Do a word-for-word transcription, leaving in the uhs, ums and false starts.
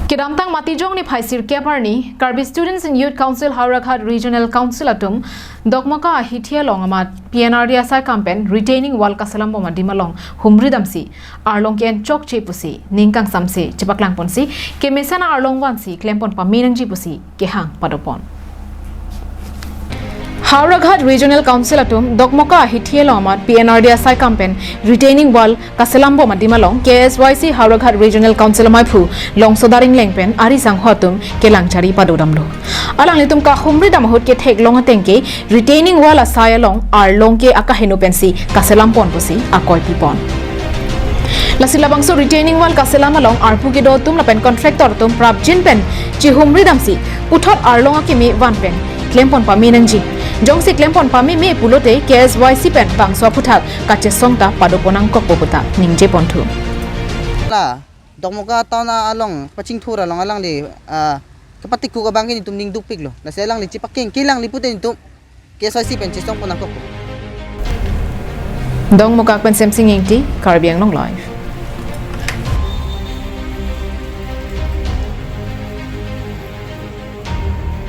Kedamtang Matijong niphai sirkep arni Karbi Students and Youth Council Howraghat Regional Council atum Dokmoka ahithi along amat P N R D asai kam pen retaining wall kaselam bom adim along humri damsi arlong ke-en chokche pusi ning kangsamse chepaklang ponsi kemesen arlong vansi klem pon pame nangji pusi kehang padopon. Howraghat Regional Council atum Dokmoka ahithi along amat P N R D asai kam pen retaining wall kaselam bom adim along K S Y C Howraghat Regional Council amaiphu Longsoda Ringleng pen ari sangho atum kelang chari padodamlo. Alanglitum kahumri dam ahut ketheklong ateng ke retaining wall asai along arlong ke akaheno pensi kaselam pon pusi akoi pipon. Lasi labangso retaining wall kaselam along arpu kedo atum lapen contractor atum prapjin pen chihumri damsi puthot arlong akeme van pen klem pon pame nangji. Jongsi klem pon pameme pulote K S Y C pen bangso aphuthak kachesong ta padopon nangkokpo puta ningje ponthu. La Dokmoka town along pachingthur along alangli ah, kepatikuk abang ke netum ning dukpiklo. Lasi alangli chipakeng kelang li pute netum K S Y C pen chesong pon nangkokpo. Dokmoka pen Semsing Ingti, Karbi Anglong Live.